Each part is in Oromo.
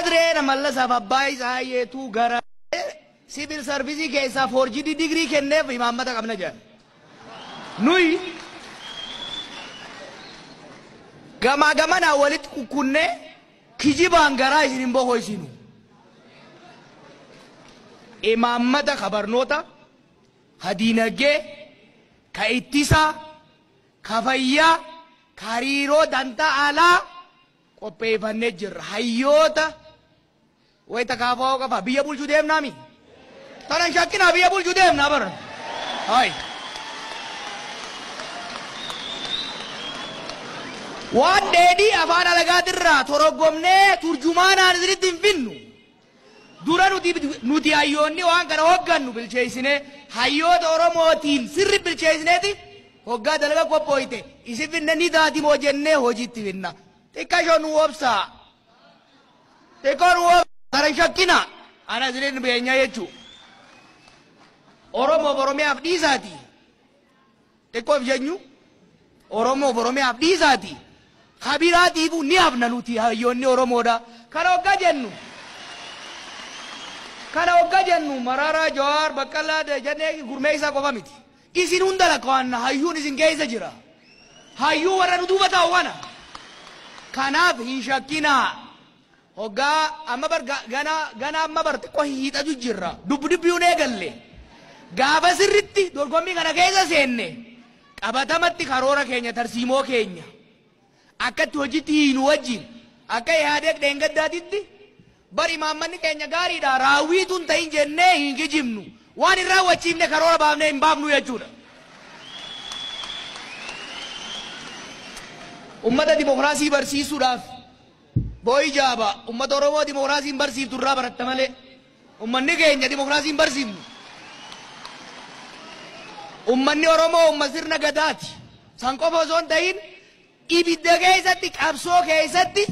Kaadree Mallasaaf abbaa isaa yeetuu gara siivil sarvisii keessaa foorjidii digirii kenneef imaammata qabna jedhan. Nuyi gamaa gamanaa walitti kukkunnee kijibaan garaa isin hin bohoysinu. Imaammata ka barnoota, ka diinagdee, ka ittisaa, ka fayyaa, ka hariiroo dantaa alaa qopheeffannee jirra. Hayyoota wayita kaafaa qofa biyya bulchuu deemnaami. Tanan shakkinaa biyya bulchuu deemnaa bara. Hayi. Waan dheedhii afaan alagaatirraa toroggomnee turjumaanaan isinitti hin finnu. Dura nuti hayyoonni waan kana hoggannu bilcheessinee hayyoota Oromootiin sirri bilcheessineeti hoggaa dalaga qophooyte isin finne ni taati moo jennee hojiitti finna. Xiqqashoo nu obsaa. Xiqqoo nu obsaa. Tanan shakkina. Ana isinin beenya jechuu. Oromoof Oromiyaaf dhiisaati. Xiqqoof jenyu Oromoof Oromiyaaf dhiisaati. Kabiraatiifuu ni hafna nuti hayyoonni Oromoodha. Kana hoggaa jennu. Kana hoggaa jennu Mararaa Jawaar Baqqalaa jennee gurmee isaa qofa miti. Isin hunda lakkaa'anna hayyuun isin keessa jira. Hayyuu warra nu duuba taa'u kana. Kanaaf hin shakkinaa. Hoggaa amma bar gana amma bar xiqqoo hiixatu jirra. Dubbi dubbiyuun eegalle. Gaafa sirritti dorgommii kana keessa seenne qabatamatti karoora keenya tarsiimoo keenya akkatti hojiitti hiinu wajjin akka Ihaadeeg dheengaddaatitti bar imaammanni keenya gaariidha raawwiitu hin ta'in jennee hin kijibnu waan hin raawwachiifne karoora baafnee hin baafnu jechuudha. Ummata dimokiraasii barsiisuudhaaf boo'i jaaba ummata Oromoo dimokiraasii hin barsiiftu irraa baratta malee ummanni keenya dimokiraasii hin barsiifnu. Ummanni Oromoo umma sirna gadaati. San qofa osoo hin ta'in ibidda keessatti qabsoo keessatti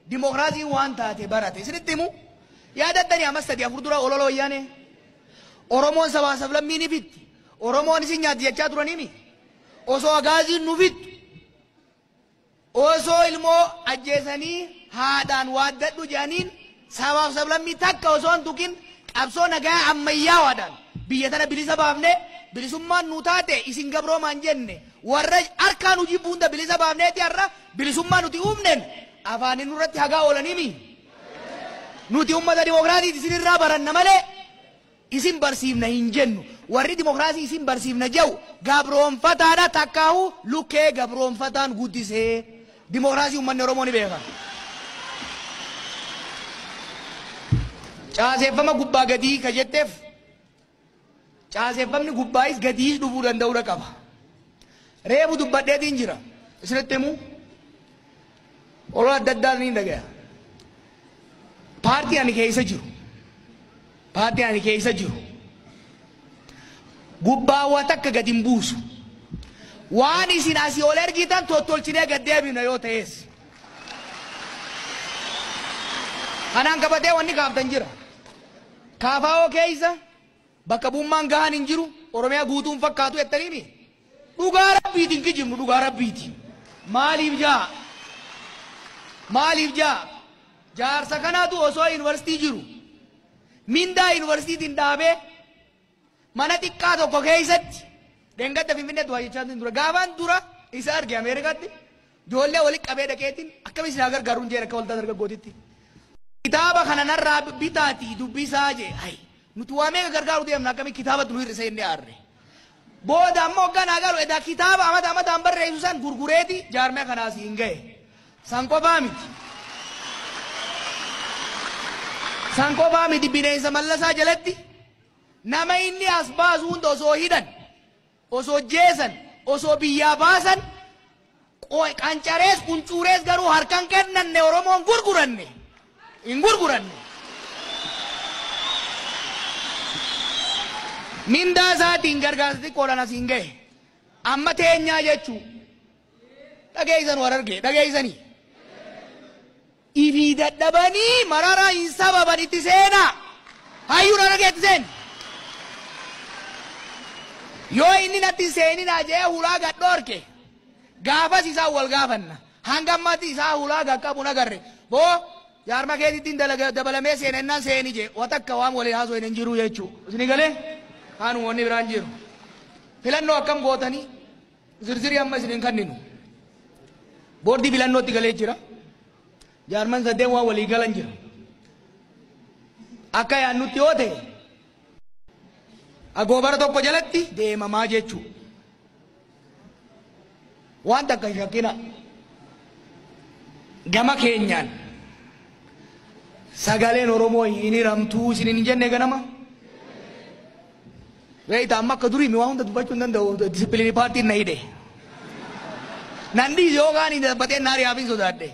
dimokiraasiin waan taate barate. Isinitti himu yaadattanii amma 3-4 dura olola wayyaanee Oromoon sabaa sablammii ni fitti. Oromoon isin nyaatti jechaa turaniimi. Osoo agaaziin nu fittu. Osoo ilmoo ajjeesanii haadhaan waaddadhu jedhaniin sabaaf sablammii takka osoo hin tuqin qabsoo nagaa ammayyaawaadhaan biyya tana bilisa baafnee bilisummaan nu taate isin gabroomaan jenne warra harkaa nu jibbu hunda bilisa baafneeti har'a bilisummaa nuti uumneen afaanin nurratti hagaa oolaniimi. Nuti ummata dimokiraasiiti isinirraa baranna malee isin barsiifna hin jennu. Warri dimokiraasii isin barsiifna jedhu gabroonfataadha takkaahu lukkee gabroonfataan guddisee dimokiraasii uummanni Oromoo ni beeka. Caaseeffama gubbaa gadii ka jetteef caaseeffamni gubbaayis gadiis dhufuu danda'uudha qaba. Reefu dubbadheetiin jira. Isinitti himu olola adda addaa ni dhagaya. Paartii ani keessa jiru. Paartii ani keessa jiru. Gubbaawwa takka gadi hin buusu. Waan isin asii ol ergitan tottolchinee gad deebina yoo ta'es. Kanaan qabatee wanni kaaftan jira. Kaafaa'oo keessa bakka bu'ummaan gahaan hin jiru Oromiyaa guutuun fakkaatu jettaniimi. Dhugaa rabbiitiin kijibnu dhugaa rabbiiti. Maaliif jaa? Maaliif jaa? Jaarsa kanaatu osoo yuunivarsiitii jiru mindaa yuunivarsiitiin dhaabee mana xiqqaa tokko keessatti dheengadda Finfinneetti waa jechaa tura. Gaafaan dura isa arge Ameerikaatti ijoollee walitti qabee dhaqeetiin akkamitti isin gargaaruun jee akka waldaa dargaggootitti. Kitaaba kana narraa bitaatii dubbisaa jee hayi nuti waa meeqa gargaaru deemna akkamitti kitaabatti nu hir'isa jennee aarre. Booda ammoo hogganaa galu edaa kitaaba amata amataan barreessu san gurgureeti jaarmee kanaas hin ga'e. San qofaa miti. San qofaa miti bineensa Mallasaa jalatti nama inni as baasu hunda osoo hidhan, osoo jeesan, osoo biyyaa baasan qancarees quncuurees garuu harkan kennanne Oromoon gurguranne hin gurguranne. Mindaa isaatiin gargaarsa xiqqoodhaan as hin ga'e. Amma teenyaa jechuu dhageessan war arge dhageessanii. Ifii dadhabanii Mararaa hin sababan itti seenaa. Hayyuun argee itti seeni. Yoo inni natti hin seeninaa jee hulaa gad dhoorke gaafas isaan wal gaafanna. Hanga ammaatti isaa hulaa gad qabu hin agarre. Boo Jaarma keetittiin dabalamee seenennaan seeni jee watakka waan waliin haasoo hin jiru jechuu. Isin galee haanuma wanni biraan jiru. Filannoo akkam gootanii zirzirii amma isin hin kenninu. Boordii filannootti galee jira. Jaarman sadeen waan walii galan jira. Akka yaannutti yoo ta'e agoobara tokko jalatti deemamaa jechuu. Waan takka hin shakkina. Gama keenyaan sagaleen Oromoo hin hiramtuu isin hin jenne ganama. Beeyta amma akka durii mi waa hunda dubbachuu hin danda'u disipiliinii paartiin na hidhe. Nan dhiise yookaan hin dabbatee naar yaafin sodaadhe.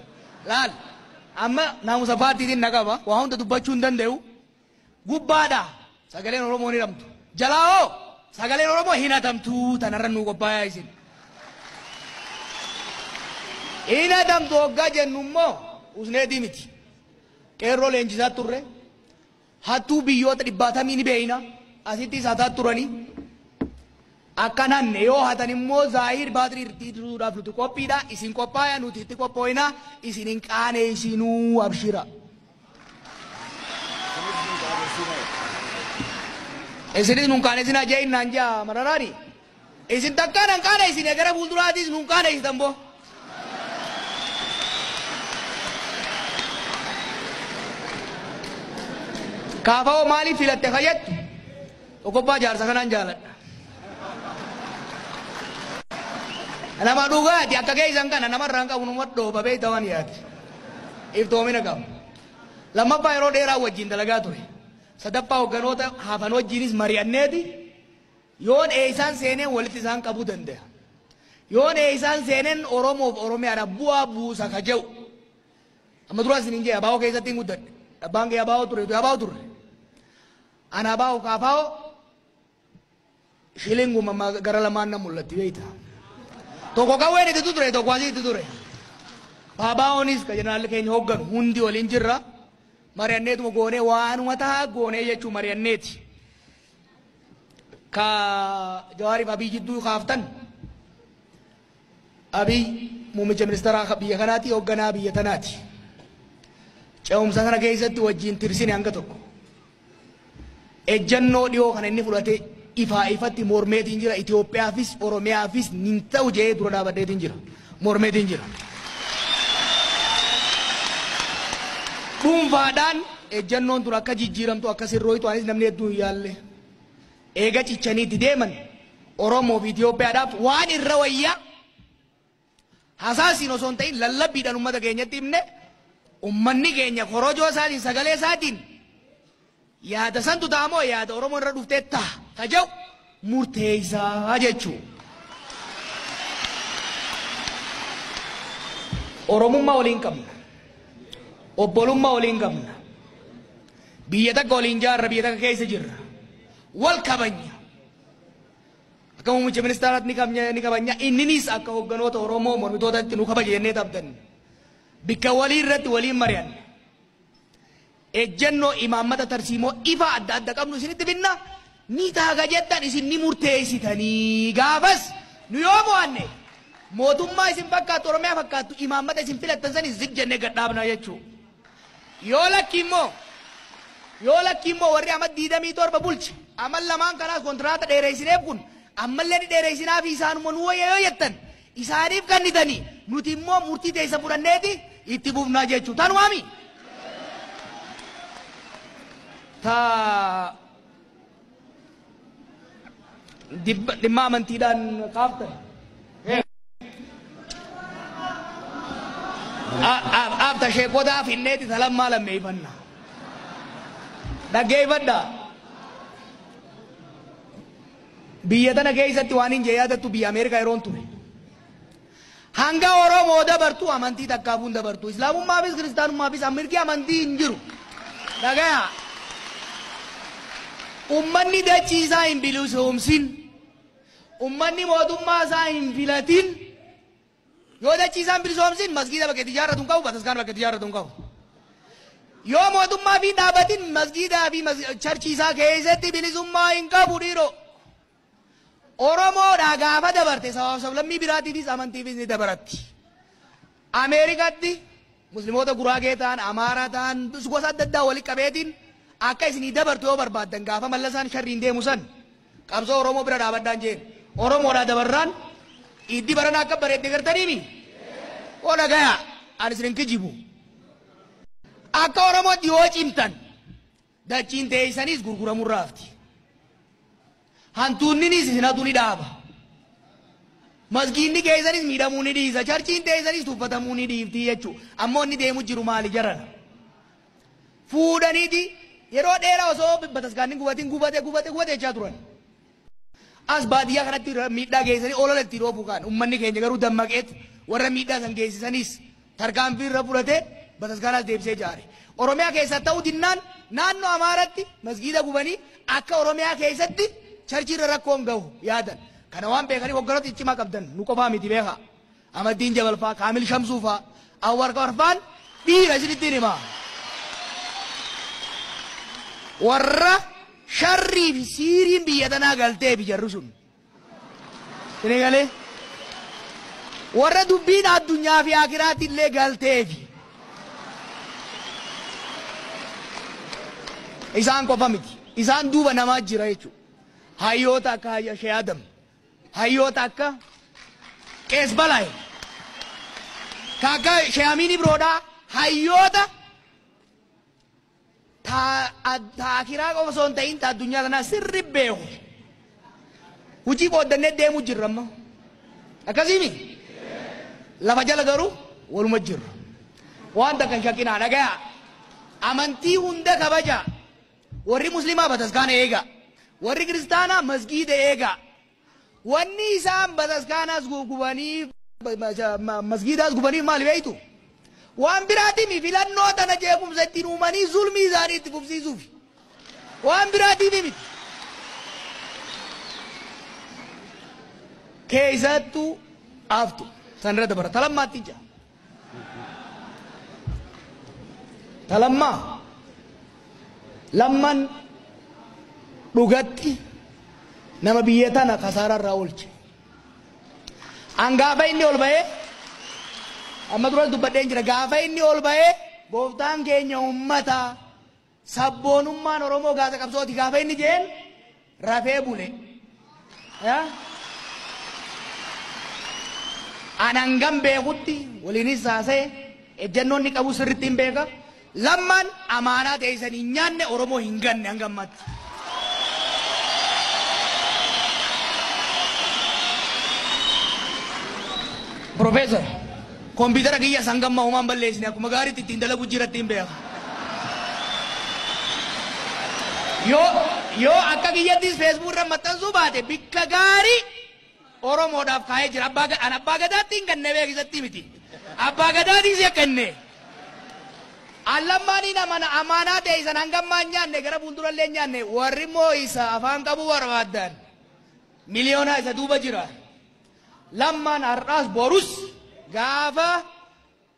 Laal amma naamusa paartiitiin na qaba waa hunda dubbachuu hin danda'u. Gubbaadha sagaleen Oromoo hin hiramtu. Jalaa hoo sagaleen Oromoo hin hatamtuu tanarra nuu qophaayaa isin. Hin hatamtu hoggaa jennu immoo usneetii miti. Qeerroo leenjisaa turre hattuu biyyoota dhibbaatamii ni beeyna asittis hataa turanii akkan hanne yoo hatan immoo zaahir baatirii itti dhiisuudhaaf nuti qophiidha isin qophaaya nuti itti qophooyna isin hin qaaneessinuu abshira. Isinis nun qaaneessinaa jee innaan jaa mararaani isin takkaan hin qaaneessine gara fuulduraatis nun qaaneessitan boo. Kaafa'oo maaliif filatte fayyaddu? Tokkoffaa jaarsa kanaan jaaladha. Nama dhugaati akka keessan kana namarraan qabu numa dhooba beekta waan yaati. Iftoomina qaba. Lammaffaa yeroo dheeraa wajjin dalagaa ture. Sadaffaa hogganoota hafan wajjinis mari'anneeti. Yoon eeysaan seeneen walitti isaan qabuu danda'a. Yoon eeysaan seeneen Oromoof Oromiyaadhaaf bu'aa buusa ka jedhu. Amma duraas hin jee abaa'oo keessatti hin guddadhe. Abbaan kee abaa'oo ture, abaa'oo turre. Ana abaa'oo kaafaa'oo shilinguma gara lamaan na mul'atti beekta. Tokko qawween itti ture, tokko asii itti ture. Abaa'oonis ka jeneraal keenya hoogganu hundi waliin jirra. Mari'anneetuma goonee waanuma tahaa goonee jechuu mari'anneeti. Ka Jawaariif Abiy jidduu kaaftan Abiy muummicha ministeeraa biyya kanaati hoogganaa biyya tanaati. Ce'umsa kana keessatti wajjin tirsine hanga tokko. Ejjannoo dhiyoo kana inni fudhate ifaa ifatti mormeetiin jira. Itoophiyaafis Oromiyaafis nin ta'u jedhee dura dhaabadheetiin jira. Mormeetiin jira. Dhuunfaadhaan ejjannoon tun akka jijjiiramtu akka sirrooytu anis namni hedduun hin yaalle. Eega cichaniitti deeman Oromoo fi Itoophiyaadhaaf waan irra wayyaa hasaasiin osoo hin ta'in lallabbiidhaan uummata keenyatti himne ummanni keenya korojoo isaatiin sagalee isaatiin yaada santu ta'amoo yaada Oromoo irra dhuftee ta'a ka jedhu murteessaa jechuu. Oromummaa waliin qabna. Obbolummaa waliin qabna. Biyya takka waliin jaarra biyya takka keessa jirra. Wal kabanya. Akka muummicha ministeeraatti ni kabanya inninis akka hogganoota Oromoo mormitootatti nu kabaja jennee tabdanne. Bikka walii irratti waliin mari'anne. Ejjennoo imaammata tarsiimoo ifa adda adda qabnu isinitti finna ni taaga jettan isin ni murteessitanii gaafas nu yoo mo'anne mootummaa isin fakkaattu Oromiyaa fakkaattu imaammata isin filattan sani zig jennee gadhaabna jechuu. Yoo lakki immoo warri amma 27 bulche amma lamaan kanaas kontiraata dheeressineef kun ammallee ni dheeressinaa fi isaanuma nu wayya yoo jettan isaaniif kennitanii nuti immoo murtii teessa fudhanneeti itti buufnaa jechuu tanumaami. Ta dhimma amantiidhaan kaaftan. Aabta sheekotaa finneeti talammaa lammeeffanna. Dhaggeeffadhaa. Biyya tana keessatti waan hin jee yaadattu biyya Ameerikaa yeroon ture. Hanga Oromoo dabartu amantii takkaafuun dabartu. Islaamummaafis kiristaanummaafis mirgi amantii hin jiru. Dhagayaa. Ummanni dachii isaa hin bilisoomsin. Ummanni mootummaa isaa hin filatin. Yoo dachii isaa hin bilisoomsin masgiida bakka itti ijaarratu hin qabu, bataskaana bakka itti ijaarratu hin qabu. Yoo mootummaa fi dhaabatin masgiidaa fi charchii isaa keessatti bilisummaa hin qabu dhiiroo. Oromoodhaa gaafa dabarte sabaaf sablammii biraatiifis amantiifis ni dabaratti. Ameerikaatti Musliimoota Guraagee ta'an, Amaaraa ta'an, gosa adda addaa walitti qabeetiin akka isinii dabartu yoo barbaaddan gaafa Mallasaan sharriin deemu san qabsoo Oromoo bira dhaabaddaan jeen. Oromoodhaa dabarraan iddi barana akka bareedde gartaniimi. Oo dhagaya, ani isin hin kijibu. Akka Oromootti yoo cimtan dachiin teessanis gurguramurraa hafti. Hantuunninis isin hatuu ni dhaaba. Masgiinni keessanis miidhamuu ni dhiisa. Charchiin teessanis tuffatamuu ni dhiifti jechuudha. Ammoo inni deemu jiru maali jarana? Fuudhaniiti yeroo dheeraa osoo bataskaanni gubatiin gubate gubate gubate jechaa turan. As baadiyyaa kanatti miidhaa geessanii olola ittiin oofuu kaan uummanni keenya garuu dammaqeet warra miidhaa san geessisanis tarkaanfii irra fudhatee bataskaanaas deebisee ijaare. Oromiyaa keessa ta'uu dinnaan naannoo Amaaratti masgiida gubanii akka Oromiyaa keessatti charchii irra rakkoon gahu yaadan. Kana waan beekanii hogganoota cimaa qabdan nu qofaa miti beekaa. Amaddiin Jabal faa, Kaamil Shamsuu faa, Awwar Qarfaan dhiira isinittiin himaa. Warra sharrii fi siiriin biyya tanaa galtee fi jarri sun. Isin galee? Warra dubbiin addunyaa fi akiraatti illee galteefi. Isaan qofa miti. Isaan duuba namaa jira jechuudha. Hayyoota akka Shee Adam, hayyoota akka Qees Balaay, akka Shee Amiin Ibroodhaa, hayyoota ta akiraa qofa osoo hin ta'in ta addunyaa tanaa sirri beeku. Hojii qooddannee deemuu jirra amma. Akkasiimi? Lafa jala garuu waluma jirra. Waan takka hin shakkinaa dhagayaa. Amantii hunda kabaja. Warri Muslimaa bataskaana eega. Warri Kiristaanaa masgiida eega. Wanni isaan bataskaanaas gubanii masgiidaas gubanii maali beektu? Waan biraatiin filannoo tana jeequmsa ittiin uumanii zulmii isaanii itti fufsiisuuf. Waan biraatiin miti. Keessattuu aftu sanirra dabara. Talammaatti ija. Talammaa lamman dhugatti nama biyya tana kasaararraa oolche. An gaafa inni ol ba'ee amma duras dubbadheen jira, gaafa inni ol ba'ee gooftaan keenya ummata sabboonummaan Oromoo gaasa qabsooti gaafa inni jeen rafee bule. An hangam beekutti waliinis haasa'e ejjennoon inni qabu sirriitti hin beeka. Lammaan amaanaa ta'e hin nyaanne Oromoo hin ganne hanga ammaatti. Profeesar, kompiitara kiyya hanga ammaa homaan balleessine akkuma gaariitti ittiin dalagu jiratti hin beeka. Yoo akka kiyyattis feesbuuk irra maxxansuu baate bikka gaarii Oromoodhaaf kaa'ee jira. An abbaa gadaatti hin ganne beeksisatti miti. Abbaa gadaatis yakkanne. Allammaaniin amaanaa ta'e san hanga ammaa hin nyaanne gara fuuldurallee hin nyaanne warri immoo isa afaan qabuu barbaaddan miliyoonaa isa duuba jira. Lammaan har'aas borus gaafa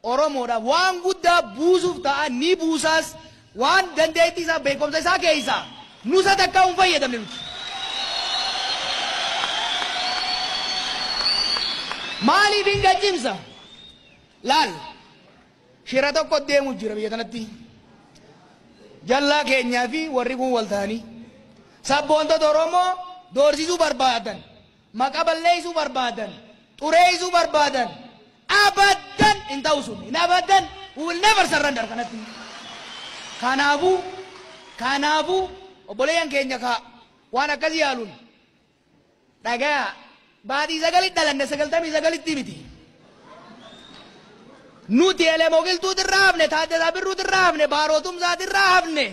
Oromoodhaaf waan guddaa buusuuf ta'a ni buusaas waan dandeettii isaa beekumsa isaa keessa nusa takka hin fayyadamne nuti. Maaliif hin gaccimsa? Laal shira tokko deemu jira biyya kanatti. Jallaa keenyaa fi warri kun wal ta'anii sabboontota Oromoo doorsisuu barbaadan, maqaa balleessuu barbaadan, xureessuu barbaadan, abadan hin ta'u sun hin abadan, we will never surrender kanatti. Kanaafuu obboleeyyan keenya kaa waan akkasii yaaluun dhagaa baatii 9 dhalanne 99tti miti. Nuti Elemoo Qilxuuti irraa hafne, Taaddasaa Birruuti irraa hafne, Baarootumsaati irraa hafne.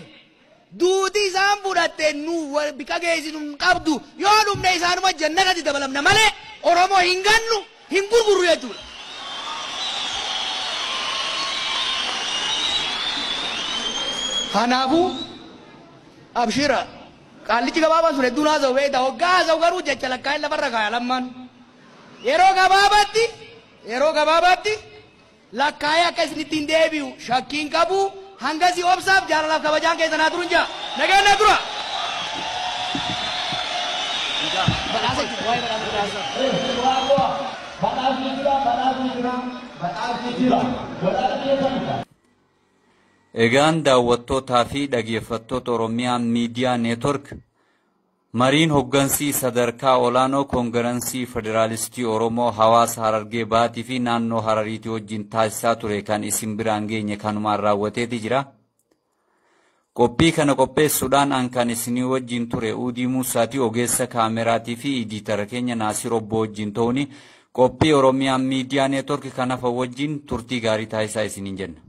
Duuti isaan fudhatte nu bika geessinu hin qabdu. Yoo dhumne isaanuma jannatatti dabalamna malee Oromoo hin gannu hin gurgurru jechuudha. Kanaafuu abshira qaallichi gabaabaan sun hedduun haasa'u beektaa hoggaa haasa'u garuu jecha lakkaa'ee lafarra kaaya lammaan. Yeroo gabaabaatti lakkaa'ee akka isin ittiin deebi'u shakkiin qabu hangasii obsaaf jaalalaaf kabajaan keessan haa turun jaa. Nagaan naa tura. Badhaasa jira, waa'ee badhaasa. Badhaasni jira, badhaasni jira. Badhaasni jira. Badhaasni keessan. Egaan daawwattootaa fi dhaggeeffattoota Oromiyaa Miidiyaa Neetwork, mariin hoggansii sadarkaa olaanoo Koongirensii Federaalistii Oromoo hawaasa Harargee Baatii fi naannoo Harariitii wajjin taasisaa ture kan isin biraan geenye kanumaan raawwateeti jira. Qophii kana qopheessuudhaan an kan isinii wajjin ture Uudii Muusaatii, ogeessa kaameraatii fi idiitara keenya Naasir Obbo wajjin ta'uuni qophii Oromiyaa Miidiyaa Neetwork kanafa wajjin turtii gaarii taasisaa isiniin jenna.